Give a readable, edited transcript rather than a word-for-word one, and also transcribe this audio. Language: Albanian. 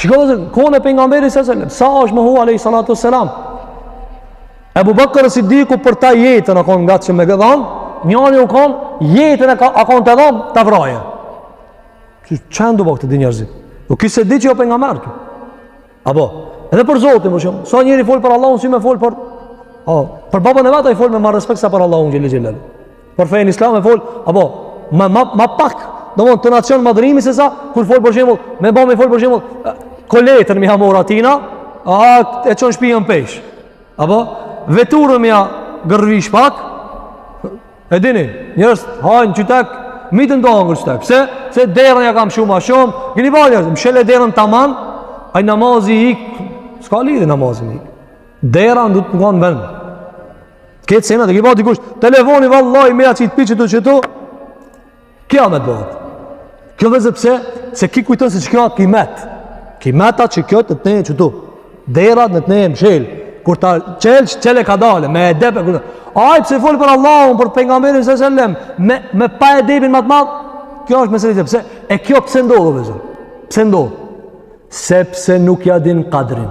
Shiko vëllezër, kohën e pejgamberit sallallahu alajhi wasallam, sa është mohu alayhi salatu wassalam. Ebu Bekër Sidiku për ta jetën a konë gatshëm me dhanë, njani u konë jetën e ka, a konë të dhanë, ta vraje. Që që ndu bë këtë di njerëzit? Po ky s'e di që jo pejgamber ky. Apo, edhe për Zotin për shembull, sa njeri fol për Allahun si me fol për o, për babën e vet ai fol me ma respekt sa për Allahun xhele xhelaluhu. Për fenë islame fol, apo ma ma, ma pak, domthon tonacion madhrimi se sa kur fol për shembull, me ba me fol për shembull, koletën me ia marr atina, a e çon shtëpinë pesh. Apo veturën me ja gërvish pak. E dini, njerëz hajnë qytet, mitën do hangër qytet. Pse? Se derën ja kam shumë ma shumë. Keni pa njerëz, mshele derën taman, ai namazi ik, s'ka lidhje namazi ik. Dera duhet të kanë vend. Këtë sena të ki pa dikush, telefoni vallahi me ja qit pi qëtu qëtu. Kiamet bëhet. Kjo vëllezër pse? Se ki kujton se që kjo kimet. Kimeta që kjo të të qëtu. Dera në të ne mshel. Kur ta çel, çele kadale, me edep e kur. Ai pse fol për Allahun, për pejgamberin sallallahu alajhi wasallam, me me pa edepin më të madh. Kjo është mesela pse? E kjo pse ndodh vëllezër? Pse ndodh? Sepse nuk ja din kadrin.